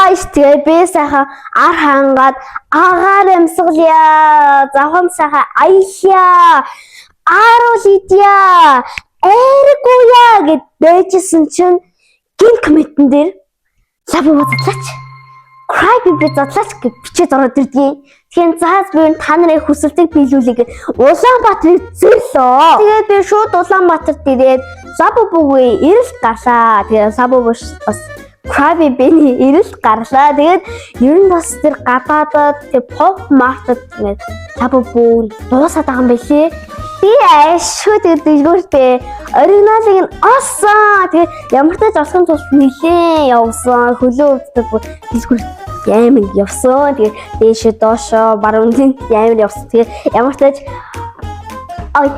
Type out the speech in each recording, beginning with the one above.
Guys, тэгээ би сайхан ар хангаад агаар амьсгалъя. Завхан сайхан аялья. Ааруул идья. Айргүйя гэд байжсэн чинь гин комментэн дээр Лабубу задлаач. Cry baby задлаач гэж бичээд ороод ирдгийн. Тэгэхээр заас би та нарын хүсэлтийг биелүүлэе гэд Улаанбаатарыг зөрлөө. Тэгээд би шууд Улаанбаатарт ирээд Лабубугийн эрэлт гарлаа. Тэгээд Лабубу бас Cry baby-ний эрэлт гарлаа. Тэгээд ер нь бас тэр гадаадад тэр Pop Mart-д ингээд Лабубу дуусаад байгаа юм байлээ. Би айшгүй тэгээд дэлгүүртээ оригиналыг нь олсон. Тэгээд ямар ч тач олохын тулд нилээн явсан. Хөлөө өвддөг дэлгүүр амар явсан. Тэгээд дээшээ доошоо баруун амар явсан. Тэгээд ямар ч тач ой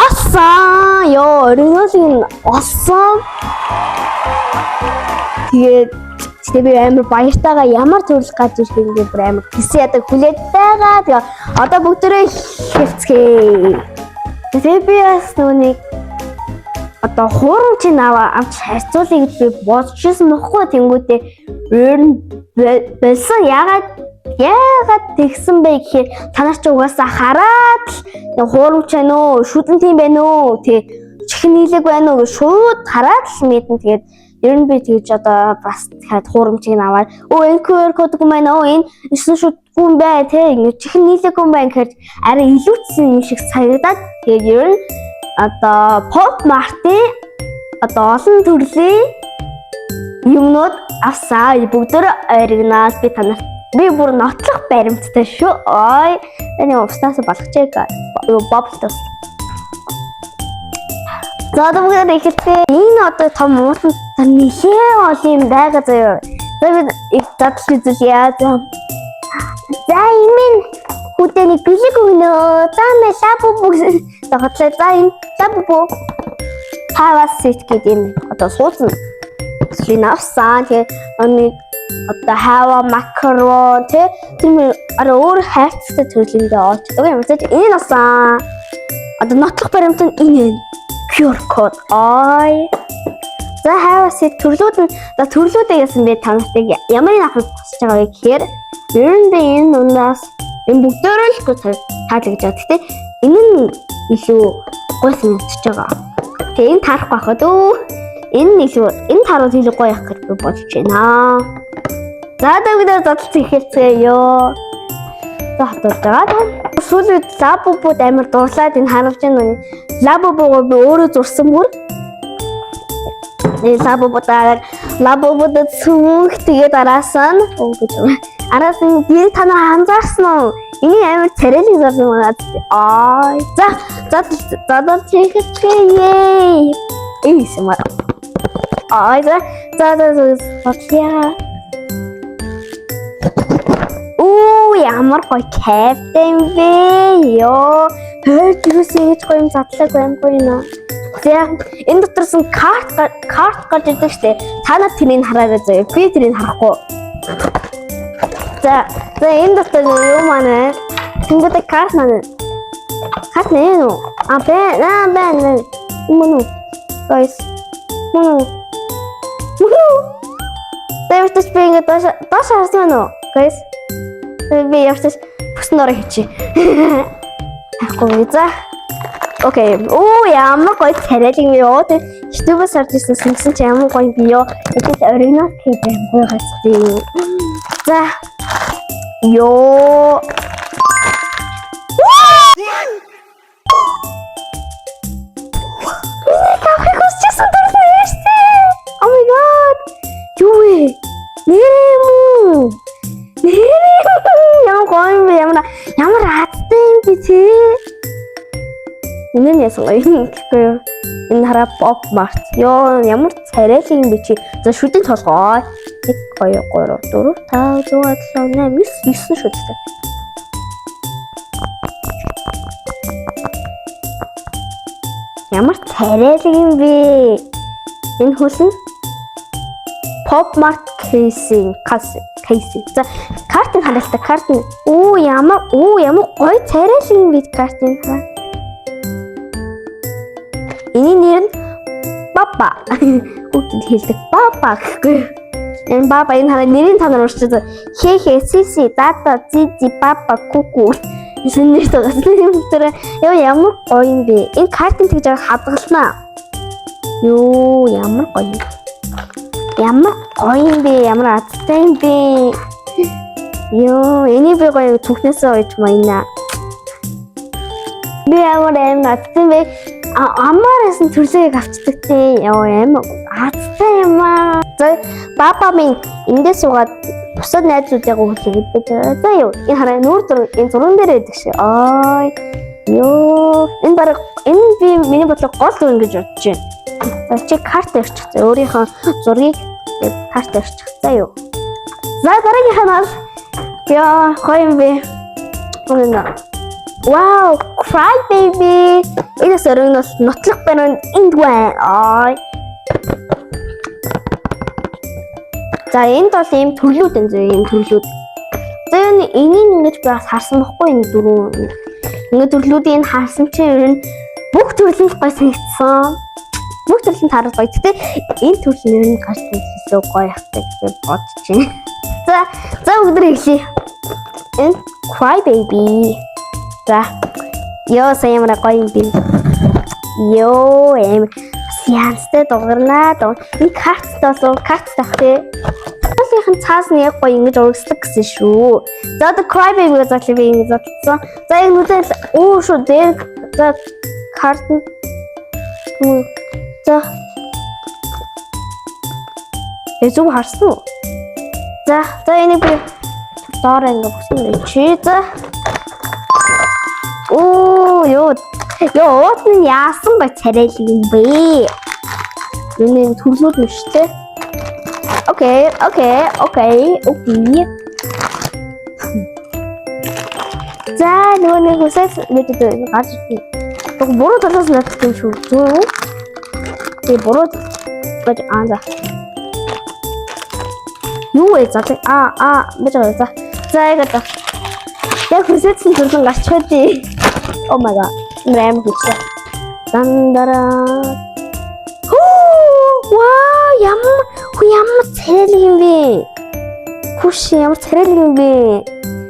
олсон. Йоо, оригиналыг нь олсон. Тэгээд тэгээ би амар баяртайгаа ямар төрөл гарч ирэх юм бэ бүр амар гисэн ядаг хүлээд байгаа. Тэгээ одоо бүгдээрээ хэлцгээе. Тэгээ би бас нүг одоо хуурамчийн аваа авч харьцуулъя гэж би бодож ирсэн бохгүй, тэнгүүтээ өөр нь болсон. Яагаад тэгсэн бэ гэхээр та нар ч угаасаа хараад л хуурамч байна уу, шүдэн тийм байна уу, тэг чихэн нийлэг байна уу гэж шууд хараад л мэднэ. Тэгээд ер нь би тэгж одоо бас дахиад хуурамчийг нь аваад өө энэ QR код юм байна уу, энэ 9 шүдгүй юм бай те, ингэ чихэн нийлээгүй юм байна гэхээр арай илүүцсэн юм шиг санагдаад, тэгээд ер нь одоо Pop Mart-ын одоо олон төрлийн юмнууд авсаа. Бүгдөө оригинал. Би танарт би бүр нотлох баримттай шүү. Ой, энэ уснаас болгочээ. Юу bubble тус. За, одоо бүгд эхэлтээ. Энэ одоо том ууланд нэлээд олон юм байгаа заяа. За, би их задлал үзүүлье. За. За, энэ хүдээ нэг бэлэг өгнө. За, мэ Лабубу гэсэн. За, хотлоо. За, энэ Лабубу Have a seat гэдэг юм одоо сууцна. Төслийн авсан. Тэгээ нэг одоо хава макарон тэ тэр арай өөр хайрцагтай төрлөндөө олчдаг юм. Тэгээд энэ авсан. Одоо нотлох баримт нь энэ байна. QR код. Ой. За, have a seat төрлүүд нь, за, төрлүүдээ яасан бэ, та нарт ямар нэг авахыг хүсэж байгаа вэ гэхээр ер нь би энэ унаас энэ бүгдөө л таалагдж байгаа. Гэтэ энэ нь илүү гой санагдчихж байгаа. Тэгээ энэ таарахгүй байхад өө энэ нь илүү, энэ таарвал илүү гоё явах гэж би бодож байна. За, бид нар задлах эхэлцгээе ёо. За, хатуулж байгаа. Сүүлийн үед Лабубуд амар дурлаад энэ харуулж байна. Лабубугоо би өөрөө зурсан бүр. Энэ Лабубудаар Лабубудад цүнх, тэгээд араас нь оо гэж юм. Араас нь би та нар анзаарсан уу? Энэ амар царайлаг зарсан байгаа. Аа. За, задлах эхэлцгээе. Ийс юм. Аа, за за за за бодлоо. Оо, ямар гоё капитан бэ? Йоо, хойд юусэн ингэж гоё юм задлаагүй юм гоё нөө. За, энэ дотроос нь карт гарч ирдэг штэ. Та нар тэрийг хараарай заяа. Би тэрийг харахгүй. За за, энэ дотор юу маань вэ? Тэнгүүдээ карт маань. Карт нэ үү? А бэ, на бэ нэ. Мөн үү? Guys. Мөн үү? Мөн үү? Тэгээд би ингэ доош доош харсан уу? Guys. Би явчихсан бүсэн ороо хийчих. Харахгүй. За. Okay. Оо, ямар гоё царайлаг юм ёо. Тэг YouTube-аас орж ирсэн сэнгэсэн чи ямар гоё юм бэ ёо. Тэгээд оригинал хийх юм гоё гацтэй. За. Ёо. Авахыг хүсчихсэн төрөл нэрсээ. Oh my god. Юу вэ? Нэрээ юм уу? Нэрээ ямар гоё юм бэ? Ямар ямар азтай юм бэ те? Энэ нь яасан гоё юм гэхгүй юу? Энэ хараа, Pop Mart. Йоо, ямар царайлаг юм бэ чи? За, шүдэн толгой. 1 2 3 4 5 6 7 8 9 9 шүдтэй. Ямар царайлаг юм бэ? Энэ хөлн Pop Mart casing, casing. За, картыг харъя л та, карт нь. Оо, ямар гоё царайлаг юм бэ, картыг хараа. Энийн нэр нь Баба. Хүүхдэд хэлдэг Баба гэхгүй. Энэ баба, энэ хараа, нэрийн та нар уншиж байгаа. Хэ хэ си си дата зи зи баба куку. Шинээр байгаа. Юм дээр яа, ямар гоё юм бэ? Энэ картын тэгж байгаа хадгалнаа. Юу, ямар гоё юм. Ямар гоё юм бэ? Ямар азтай юм бэ? Йоо, энийг би гоё түнхнээсээ ойж маяна. Би ямар аим азтай бэ? Амаараас нь төрлөөг авчдаг те. Йоо, аим азтай юм аа. За, баба минь эндээс суугаад бусад найзуудыгаа хүлээгээд байж байгаа. За юу, энэ хараа, нүүр зураг, энэ зурган дээр байдаг шиг. Ой. Йоо, энэ баг энэ би миний бодлоор гол дүр гэж бодож байна. За, чи карт ирчих. За, өөрийнхөө зургийг карт ирчих. За юу. За, дараагийнх нь бол, яа, гоё юм бэ. Үнэн. Wow, cry baby. Энэ сөрөг нь бол нотлох байна энд байна. Ой. За, энд бол ийм төрлүүд энэ зөө, ийм төрлүүд. За, энэ энийг ингэж би бас харсан бохгүй, энэ дөрөв. Ингээ төрлүүдийг харсан чинь ер нь бүх төрөл нь гоё санагдсан. Бүх төрөл нь таарах гоё. Гэтэ энэ төрөл нь ер нь гарч илүү гоё явтай гэж бодож байна. За, за, өнөөдөр эхлэе. Энэ cry baby. За. Йоо, сайн ямар гоё юм бэ. Йоо, эм янзтай дугарнаа. Энэ карттай болов, карттай ах тий. Хоолынх нь цаас нь яг гоё ингэж урагслаг гэсэн шүү. За, одоо cry baby гэж задлаа, би ингэж задлсан. За, яг нүдэл оо шүү дээр, за, карт нь. За. Э, зөв харсан уу? За, за, энийг би доор ингэ бүсэн юм чи. За. Оо, ёо. Ёо, уут нь яасан ба царайлаг юм бэ? Энэ төрлүүд нь шүү дээ. Okay. За, нөгөө нэг үсээс мэдээд гарч ирсэн. Тэг буруу талаас нь надад юм шүү. Зөв үү? Тэг буруу гэж аа, за. Юу вэ? За, а а байж байгаа, за. За, яг одоо. Яг хүсээдсэн төрлөн гарчих байдیں۔ Oh my god. Амар хүчтэй. Дандараа. Ваа, ямар хүү, ямар царайлаг юм бэ? Хүш, ямар царайлаг юм бэ?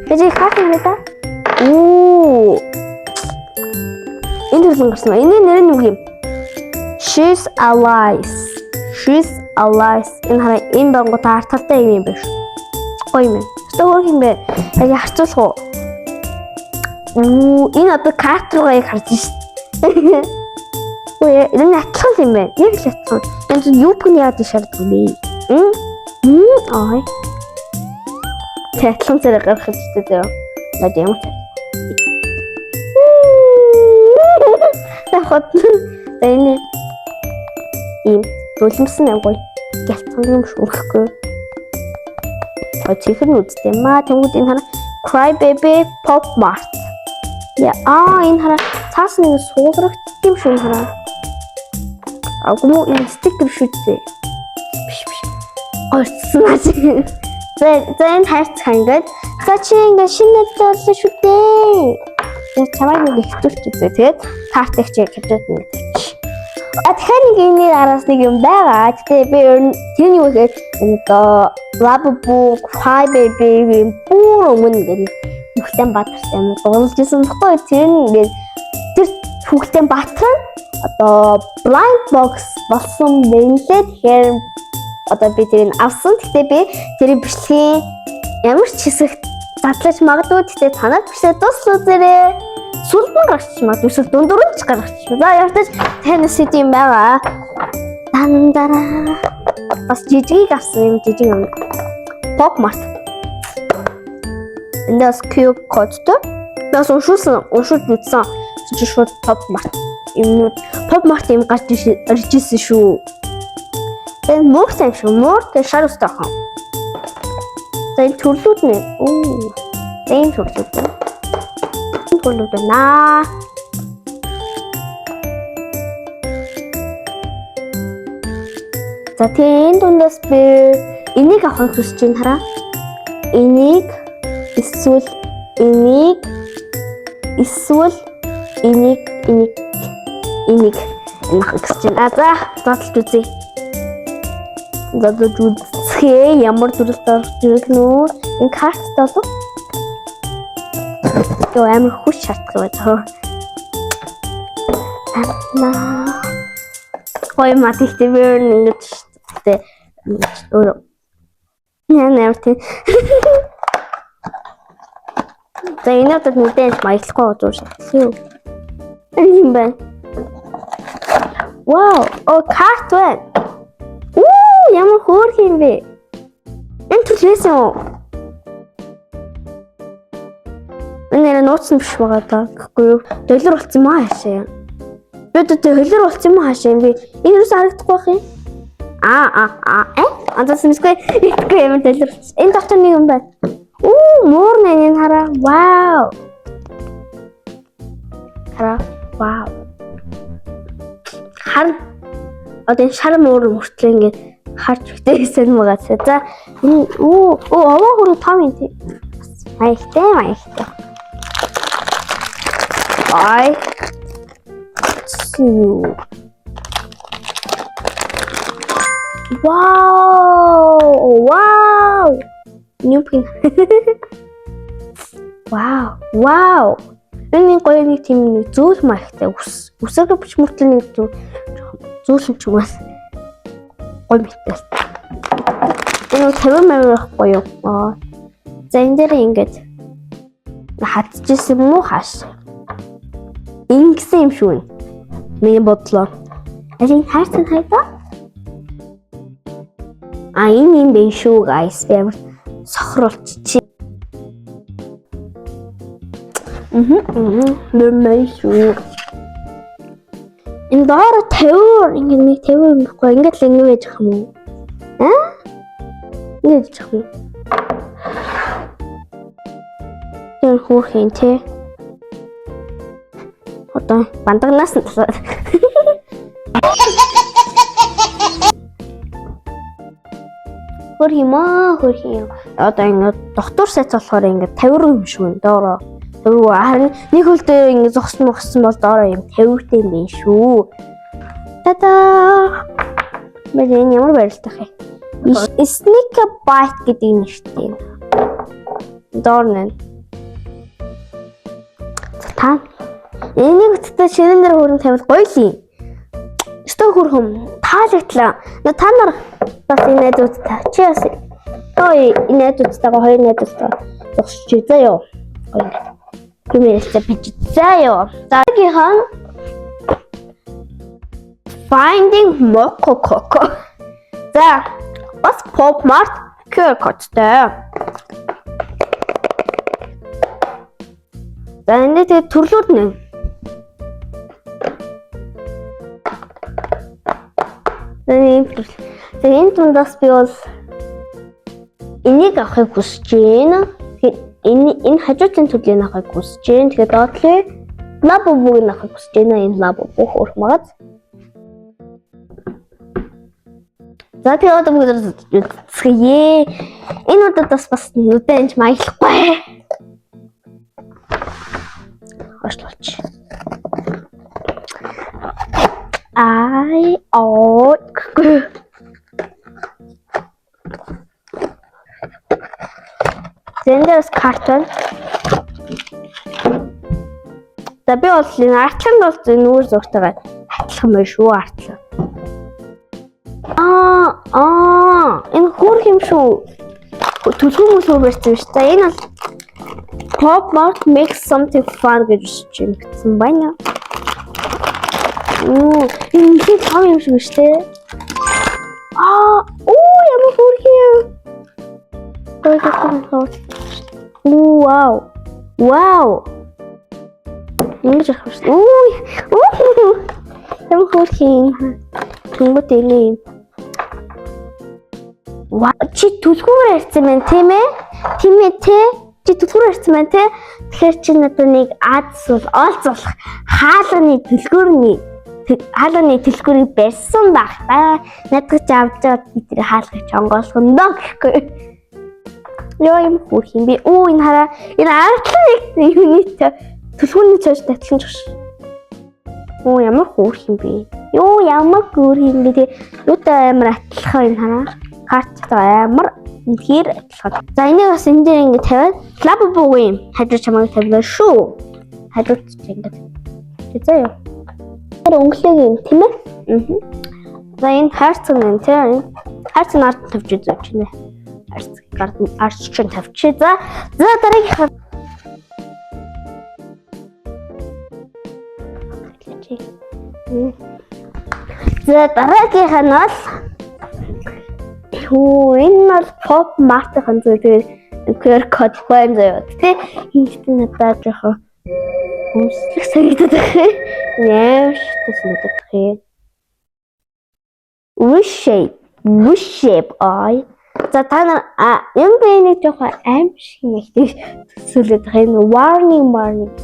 Би карт юм да. Оо. Энэ төрлөн гарсан. Энэ нэр нь юу юм? She's alive. She's alive. Энэ хараа, энэ бангуу та арт талтай юм юм биш. Гоё юм. Өстө хөөх юм бэ? Яг харцуулах уу? Оо, энэ одоо карт руугаа яг харж шít. Үгүй, энэ атлах юм байна. Яг л атлах. Энэ чинь юу гэн яад шаарддаг юм бэ? М? М? Ой. Тэтлэн зэрэг гарах хэрэгтэй зөө. Над ямар цай. Тахад энэ ийм зулмсан ам гоё. Гялцсан юм шүү гэхгүй. Ой, чихэр нүдтэй маа, тэнгууд энэ хараа, Cry Baby Pop Mart. Я, аа, энэ хараа, цаас нэг суулрагддаг юм шүү, энэ хараа. Агуу мó, энэ стикер шүү дээ. Биш, биш. Гойцсон аа. За, за, энэ хайрцаг ингээд. За, чи ингээд шинэ найз боллоо шүү дээ. Тэгээ чамайг нэг ихтүүлчих үзээ. Тэгээд картыг чи хавжаад нэг тавьчих. А, дахиад нэг энэний араас нэг юм байгаа. Гэтэ би ер нь тэр нь юу гэхээр энэ одоо Labubu, Cry Baby-гийн бүр өмнө ингээд Нүхтэн Баатартай юм дурлаж исэн баггүй. Тэр нь ингээд тэр Хүүхэлдэйн Баатар нь одоо blind box болсон байна лээ. Тэгэхээр одоо би тэрийг авсан. Гэтэ би тэрийг бичлэгийн ямар ч хэсэгт задлаж магадгүй. Гэтэ танад бичлэг дуслаа үзээрэй. Сүлбэн гарч магадгүй. Эсвэл дундуур нь ч гарч. За, явтаж тань сэт юм байгаа. Дандараа. Бас жижигийг авсан юм, жижиг юм. Pop Mart. Эндээс QR кодтой. Бас уншуулсан, уншуулж үзсэн. Чи шууд Pop Mart юмнууд, Pop Mart юм гарч ирж ирсэн шүү. Энэ мууртай юм шүү. Мууртай шар өстэй хон. За, энэ төрлүүд нэ. Оо. За, энэ төрлүүд байна. Энэ төрлүүд байна. За, тэгээ энэ дундаас би энийг авахыг хүсэж байна, хараа. Энийг эсвэл энийг эсвэл энийг энийг энийг энэ авахыг хүсэж байна. А, за, задлж үзье. Задлж үзье. Үзэхээ ямар төрөлд орж ирэх нүү? Энэ карт болов? Йоо, амар хүч шаардах юм байна. Аа. Гоё мат ихтэй би ингэж тэ өөрөө яа тийм. За, энэ удаад мэдээж маялахгүй зур шатлах юу? Энэ юм байна. Вау, о, карт байна. Уу, ямар хөөрхөн юм бэ? Энэ төлөөсөн үү? Энэ нэр нууцсан биш байгаа даа. Гэхгүй юу? Доллар болсон юм аа хаашаа. Би одоо тэ холиор болсон юм уу хаашаа юм би. Энэ юус харагдахгүй байх юм? Аа аа аа э? Андаас мэсгүй итгэхгүй юм доллар. Энэ дотор нэг юм байна. Уу, муур нэ, энэ хараа. Вау. Хараа. Вау. Хар одоо энэ шар муур мөртлөө ингээд харж битээсэн байгаа. За, энэ үү оо овоо хөрө том юм тий. Маягтай, маягтай. Ай. Сүү. Вау! Вау! Нюпин. Вау! Вау! Энэ нэг гоё нэг тийм нэг зөөл маягтай ус. Үсээгээ бич мөртлөө нэг зөөлөн ч юм уу. Гоё мэтэл. Энэ 50 мянга байхгүй юу? Аа. За, энэ дээр ингээд хатчихсан юм уу хааш? Ингэсэн юм шүү. Миний бодлоо. Аль энэ хайрцаг хайгаа? А, энэ юм бэ шүү, guys. Би амар сохруулчих. Мм. Нэмэй шүү. Энэ доор 50 ингэ нэг 50 юм байхгүй. Ингээд л ингэ байж юм уу? Аа? Ингэж явах юм. Тэр хөөрхөн те. Одоо бандагнаас нь тасаад. Хөөх юм аа, хөөх юм. Одоо ингэ доктор сайц болохоор ингэ 50 руу юм шиг байна. Доороо 50 руу, харин нэг хөлдөө ингэ зогсон могсон бол доороо юм 50-тэй юм байна шүү. Та-да! Мэр энэ ямар барилдах юм? Sneak Bite гэдэг нэртэй юм. Доор нэ. За, та энийг үттэй ширэн дээр хөрөн тавил гоё л юм. Өстө хөрхөм таалагдлаа. Та нар бас энэ найзуудтай чи бас ой энэ найзуудтайгаа, хоёр найзуудтайгаа зогсож заяа. Гоё юм. Гэмээрэлцээ бич заяа. За, дараагийнх нь Finding Moko Coco. За, бас Pop Mart QR кодтой. За, энэ тэгээ төрлүүд нэ. За, ийм төрөл. За, энэ тундаас би бол энийг авахыг хүсэж байна. Тэгэхээр энэ хажуудлын төрлийн авахыг хүсэж байна. Тэгэхээр доотлын лабубуг нь авахыг хүсэж байна. Энэ лабубу хөөх магад. За, тэгээ одоо бүгд үзцгээе. Энэ удаад бас нүдэн энж маялахгүй. Хойшлуулч. Ай оо гэхгүй. Зэн дээр бас карт байна. За, би бол энэ артланд бол нүүр зургатайгаа атлах юм байна шүү, артлан. Аа, энэ хөөрх юм шүү. Түлхүү мүлхүү барьсан шүү. За, энэ бол Pop Mart makes something fun гэж юм бичсэн байна. Оо, энэ нэлээд том юм шиг шүү дээ. Аа, оо, ямар хөөрх юм. Оо, вау. Вау. Ингэж явах шүү. Үу. Ямар хөөрх юм. Тэнгүүд энэ юм. Ва, чи түлхүүр ярьсан байна, тийм ээ? Тийм ээ, те? Чи түлхүүр ярьсан байна, те? Тэгэхээр чи надад нэг аз бол олзуулах хаалганы түлхүүрийг барьсан байх та. Надад чи авч аваад би тэр хаалгыг онгойлгоно доо гэхгүй. Йоо, юм хөөх юм бэ? Оо, энэ хараа, энэ артлан нэг юуны түлхүүрний цааш татлан ч. Оо, ямар хөөх юм бэ? Йоо, ямар хөөх юм бэ? Тэг юутай амар атлахаа энэ хараа. Харттай амар үнэхээр адилхан. За, энийг бас энэ дээр ингэ тавиад Labubu-гийн хажуу чамайг тавилаа шүү. Хажууд ч ингэ. За юу. Тэр өнгөлөг юм, тийм ээ? Аа. За, энэ хайрцаг нэ, тийм. Хайрцаг ард тавьж үзэж байна. Хайрцаг ард ард чинь тавьчих. За, дараагийнх. За, дараагийнх нь бол хүү, энэ бол Pop Mart-ын зүйл, тэгээд QR код байна заяа. Тэ, энэ ихтэй надад жоохон өмслөх санагдаад байна. Амар шигтэй санагдаад байна. Wish shape, wish shape eye. За, та нар юм бэ, нэг жоохон аим шиг нэг төсөөлөд байгаа юм. Warning, warning.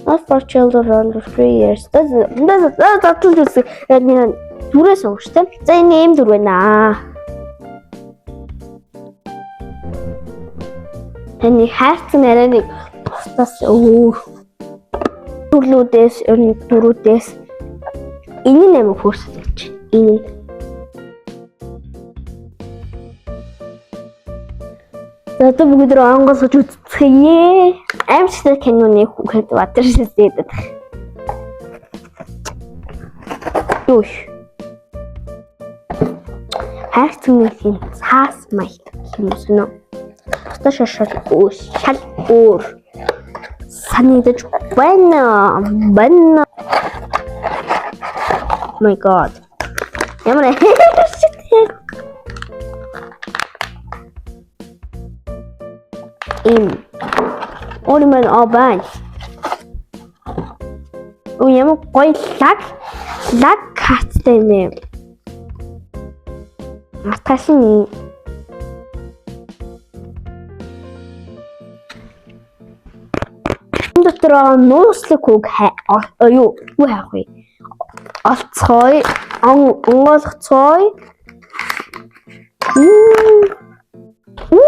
Not for children under 3 years. За, задлж үзье. Яг дүрээ сонгож, тэ. За, энэ ийм дүр байна. Таны хайрцаг арай нэг бусдаас өөр төрлүүдээс, ер нь дүрүүдээс энэ нь амар хөөрсөн гэж. Энэ нь. За, одоо бүгд рүү онгойлгож үзцгээе. Аимшигтай киноны хүүхэд баатар шилдээд. Юу? Хайрцаг нэг юм цаас маягт юм уу? Бусдаа шал өөр, шал өөр санагдаж байна. Байна. Oh my god. Ямар shit. Им. Өөр юм аа байна. Оо, ямар гоё лаг карттай юм бэ? Маталын энэ дотор байгаа нууцлаг үг юу юу хайх вэ? Олцгоё, онгойлгоцгоё. Үу.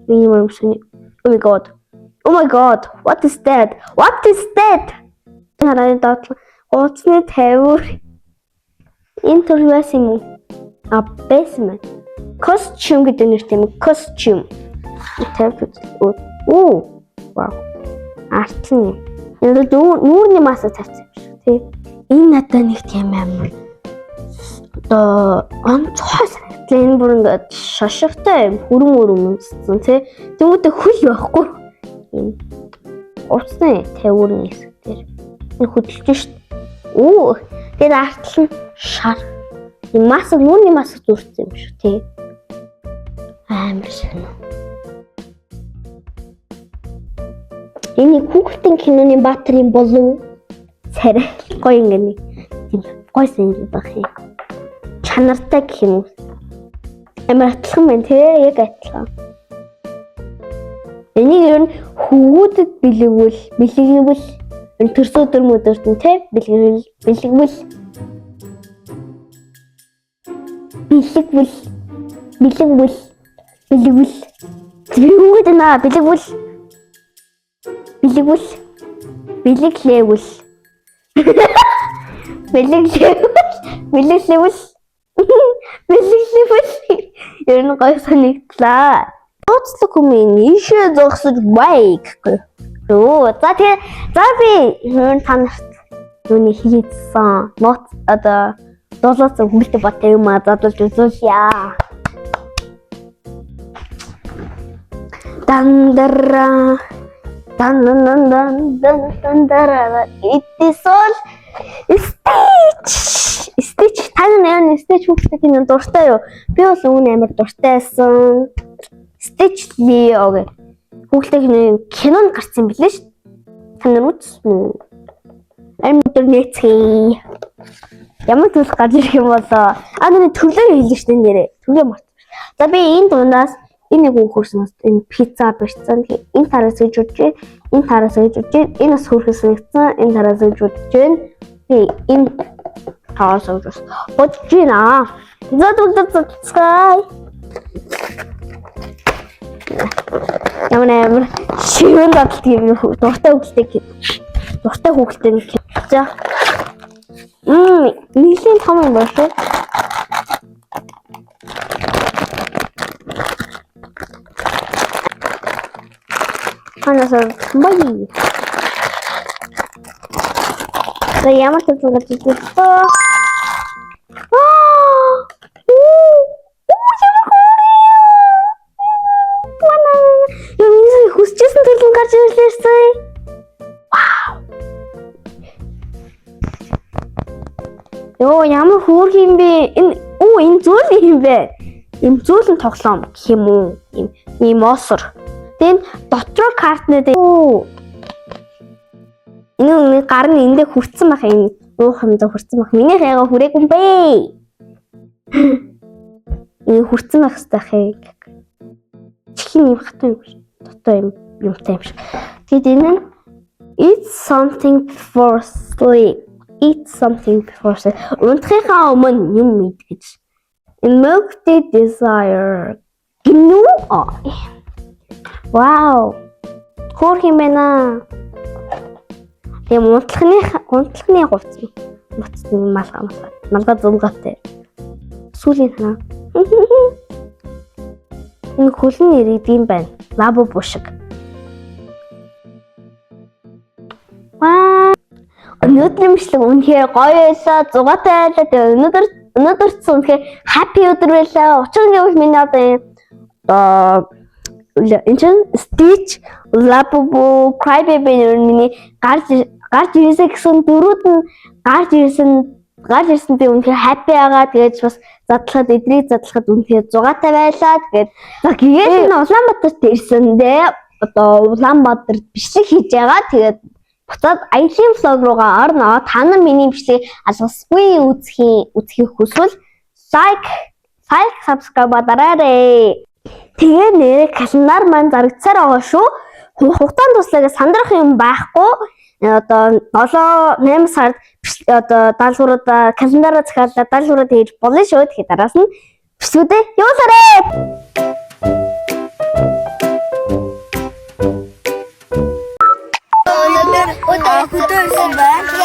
Юм юм. Oh my god. Oh my god. What is that? What is that? Хараа, доотлоо. Хуудасны тавиур. Энэ төр байсан юм уу? А, байсан байна. Costume гэдэг нэртэй юм. Costume. Тавьж үзэл. Оо. Вау. Артлан юм. Энэ бол нүүрний маса тавьсан юм шиг, тий. Энэ надад нэг тийм амар одоо онцгой санагдлаа. Энэ бүр ингээд шошигтой юм, хүрэн өрөм өмссөн, тий. Тэнгүүтээ хөл байхгүй. Юм. Уцны тавиурны хэсэг дээр. Энэ хөдөлж шт. Оо, тэр артал нь шар. Энэ маск, нүүрний маск зүүрсэн юм шиг, тий. Амар сонио. Энэ хүүхдийн киноны баатар юм болов? Царай гоё, ингэ нэг тийм гоё санагдах байх юм. Чанартай гэх юм уу? Амар адилхан байна, тий, яг адилхан. Энийг ер нь хөвгүүдэд бэлгэвэл энэ төрсөн өдөр мөдөрт нь, тий, бэлгэвэл бэлгэвэл бэлгэвэл бэлгэвэл бэлгэвэл би хүүхэд наа бэлгэвэл бэлгэвэл бэлэглээвэл бэлэглээвэл бэлэглээвэл бэлэглээвэл ер нь гоё санагдлаа. Нууцлаг хүмүүс ийшээ зогсож бай гэхгүй. Өө, за, тэгээ, за, би ер нь та нарт юуны хийсэн нууц одоо дулаасан хүлтэй бат юм а задлж үзүүлье. Дандара дан дан дан дан дан дан дарара. It is all Stitch. Stitch, та нар яа, Stitch хүүхдтэй кино дуртай юу? Би бол үүн амар дуртай байсан. Stitch Leo гэх хүүхдтэй кино кинонд гарсан юм билээ шүү. Та нар үзсэн үү? Амин өдөр нээцгээе. Ямар зүйл гарч ирэх юм болоо. А, нэг төрлөө хэлнэ шүү дээ нэрээ. Төрлөө март. За, би энэ дундаас энэ нэг хөөрсөн, энэ пицца барьсан. Тэгэхээр энэ тараас гэж бодож байна. Энэ тараас гэж бодож байна. Энэ бас хөөрхөн санагдсан. Энэ тараас гэж бодож байна. Би энэ тараас гэж бодож байна. За, түлдэ цацгаая. Ямар амар шивэн задлт юм, дуртай хүүхэлтэй, дуртай хүүхэлтэй нэг. За. Мм, нэлийн том юм байна шүү. Ханаас бай. За, ямар төлөв гарч ирсэн бэ? Аа! Оо, ямар хөөрхөн. Вана. Яа, миний хүсчихсэн төлөв гарч ирлээ сая. Вау. Йоо, ямар хөөрхөн юм бэ? Энэ оо, энэ зөөлөн юм бэ? Ийм зөөлөн тоглоом гэх юм уу? Ийм моосор. Тэгээд дотроо картнууд оо. Энэ нэг гар нь эндээ хүрцэн байх, энэ уух юм даа хүрцэн байх. Минийх яга хүрээгүй юм бэ? Энэ хүрцэн байх хэрэгтэй хэ. Чихэн юм хатуу юм шиг. Дотоо юм юмтай юм шиг. Тэгэд энэ нь "Eat something before sleep". Eat something before sleep. Унтахынхаа өмнө юм ид гэж. Milk tea desire. Гинүү? Вау. Хөөрхөн юм байна. Тийм унтлахны хувцас. Буцны малгай малгай. Малгай зулгаатай. Сүүлийн санаа. Энэ хөлн иргэдэм байна. Лабубу шиг. Ваа. Өнөөдрийн бичлэг үнэхээр гоё байлаа, зугаатай байлаа. Тэгээ өнөөдөр ч үнэхээр happy өдөр байлаа. Учир нь гэвэл миний одоо энэ чинь Stitch, Labubu, Crybaby нэр миний гарч ирсэн гэсэн дөрүүд нь гарч ирсэн, би үнэхээр happy байгаа. Тэгээд бас задлахад, эдрийг задлахад үнэхээр зугаатай байлаа. Тэгээд за, гээл энэ Улаанбаатарт ирсэн дээ. Одоо Улаанбаатарт бичлэг хийж байгаа. Тэгээд буцаад аялын vlog руугаа орно. Та нар миний бичлэгийг алгасгүй үзэхийг хүсвэл like, subscribe дараарай. Тэгээ нэрээ календар маань зарагдсаар байгаа шүү. Хугацаанд туслаа сандрах юм байхгүй. Одоо 7 8 сард одоо даалгавруудаа, календараа захиалаад даалгаврууд хийж болно шүү. Тэгэхээр дараас нь бичлэгүүдээ явуулаарай. Өнөөдөр өдөр хөдөө ирсэн байна.